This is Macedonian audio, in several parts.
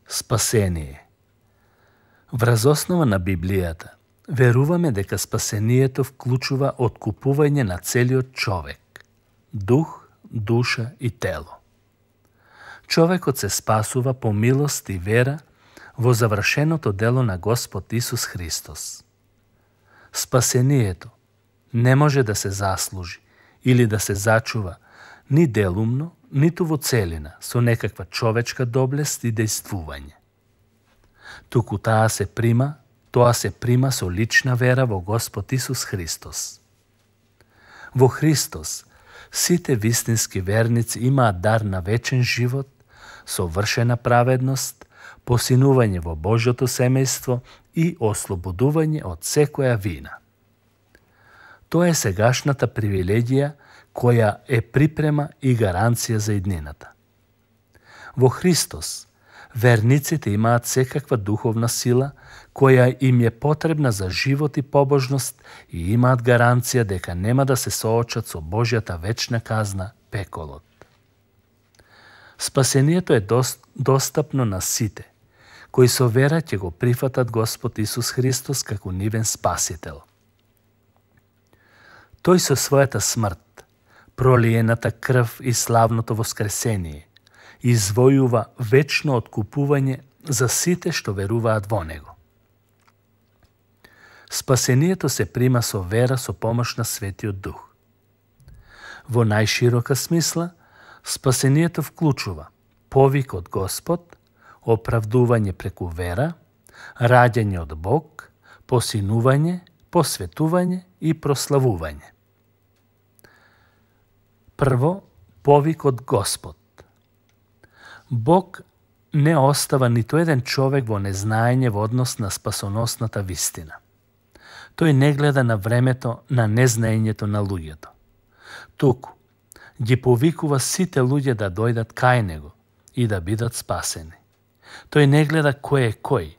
Спасение. Врз основа на Библијата, веруваме дека спасението вклучува откупување на целиот човек, дух, душа и тело. Човекот се спасува по милост и вера во завршеното дело на Господ Исус Христос. Спасението не може да се заслужи или да се зачува ни делумно, ниту во целина со некаква човечка доблест и дејствување. Туку тоа се прима со лична вера во Господ Исус Христос. Во Христос сите вистински верници имаат дар на вечен живот, совршена праведност, посинување во Божјото семејство и ослободување од секоја вина. Тоа е сегашната привилегија која е припрема и гаранција за иднината. Во Христос верниците имаат секаква духовна сила која им е потребна за живот и побожност и имаат гаранција дека нема да се соочат со Божјата вечна казна, пеколот. Спасението е достапно на сите, кои со вера ќе го прифатат Господ Исус Христос како нивен спасител. Тој со својата смрт, пролиената крв и славното воскресение извојува вечно откупување за сите што веруваат во Него. Спасението се прима со вера со помош на Светиот Дух. Во најширока смисла, спасението вклучува повик од Господ, оправдување преку вера, раѓање од Бог, посинување, посветување и прославување. Прво, повик од Господ. Бог не остава ниту еден човек во незнаење во однос на спасоносната вистина. Тој не гледа на времето на незнаењето на луѓето. Туку, ги повикува сите луѓе да дојдат кај Него и да бидат спасени. Тој не гледа кој е кој,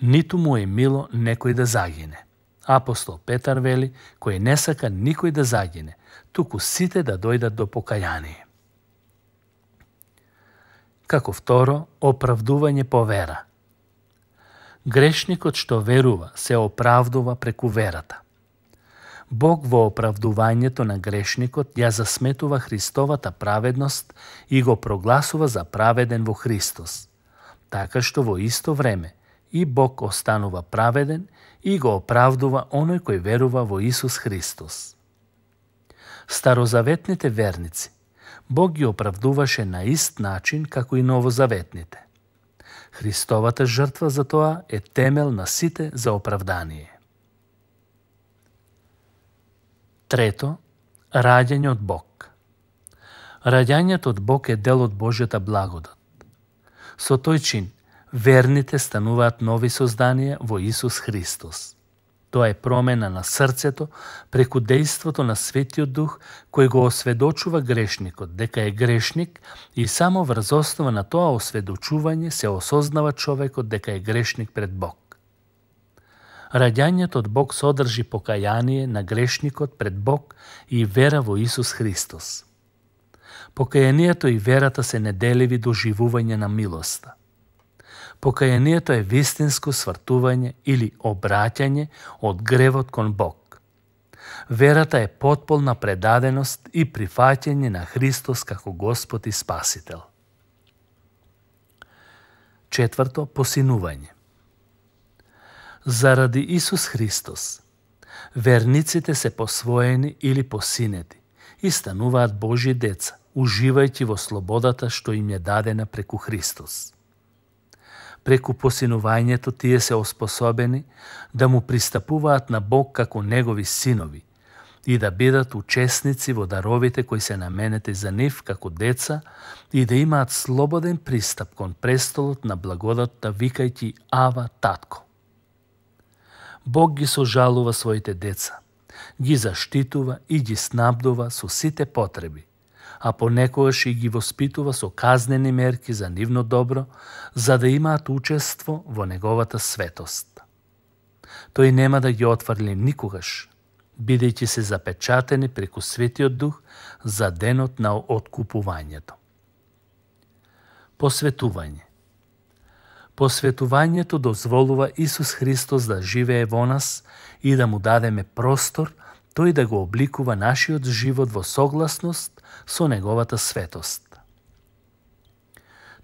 ниту му е мило некој да загине. Апостол Петар вели, кој не сака никој да загине, туку сите да дојдат до покаяние. Како второ, оправдување по вера. Грешникот што верува се оправдува преку верата. Бог во оправдувањето на грешникот ја засметува Христовата праведност и го прогласува за праведен во Христос, така што во исто време и Бог останува праведен и го оправдува оној кој верува во Исус Христос. Старозаветните верници Бог ги оправдуваше на ист начин како и новозаветните. Христовата жртва за тоа е темел на сите за оправдание. Трето, раѓање од Бог. Раѓањето од Бог е дел од Божјата благодат. Со тој чин, верните стануваат нови созданија во Исус Христос. Тоа е промена на срцето преку дејството на Светиот Дух кој го осведочува грешникот дека е грешник и само врз основа на тоа осведочување се осознава човекот дека е грешник пред Бог. Раѓањето од Бог содржи покаяние на грешникот пред Бог и вера во Исус Христос. Покаянието и верата се неделиви доживување на милоста. Покаянието е вистинско свртување или обраќање од гревот кон Бог. Верата е потполна предаденост и прифаќање на Христос како Господ и Спасител. Четврто, посинување. Заради Исус Христос, верниците се посвоени или посинети и стануваат Божји деца, уживајќи во слободата што им е дадена преку Христос. Преку посинувањето тие се оспособени да му пристапуваат на Бог како негови синови и да бидат учесници во даровите кои се наменети за нив како деца и да имаат слободен пристап кон престолот на благодатта викајќи Ава, Татко. Бог ги сожалува своите деца, ги заштитува и ги снабдува со сите потреби, а понекогаш и ги воспитува со казнени мерки за нивно добро, за да имаат учество во неговата светост. Тој нема да ги отфрли никогаш, бидејќи се запечатени преку Светиот Дух за денот на откупувањето. Посветување. Посветувањето дозволува Исус Христос да живее во нас и да му дадеме простор, тој да го обликува нашиот живот во согласност со неговата светост.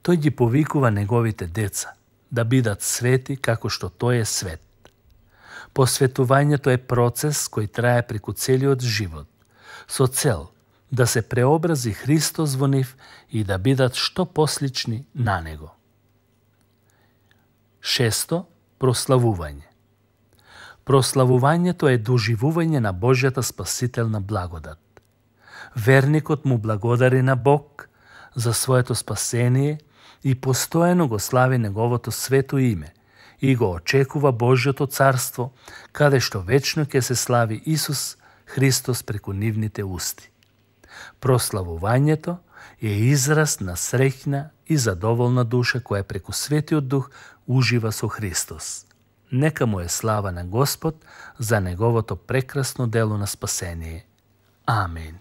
Тој ги повикува неговите деца да бидат свети како што тој е свет. Посветувањето е процес кој трае преку целиот живот, со цел да се преобрази Христос во нив и да бидат што послични на Него. 6. Прославување. Прославувањето е доживување на Божјата спасителна благодат. Верникот му благодари на Бог за своето спасение и постојано го слави Неговото свето име и го очекува Божјото царство, каде што вечно ќе се слави Исус Христос преку нивните усти. Прославувањето е израз на среќна и задоволна душа која преку Светиот Дух ужива со Христос. Нека му е слава на Господ за Неговото прекрасно дело на спасение. Амин.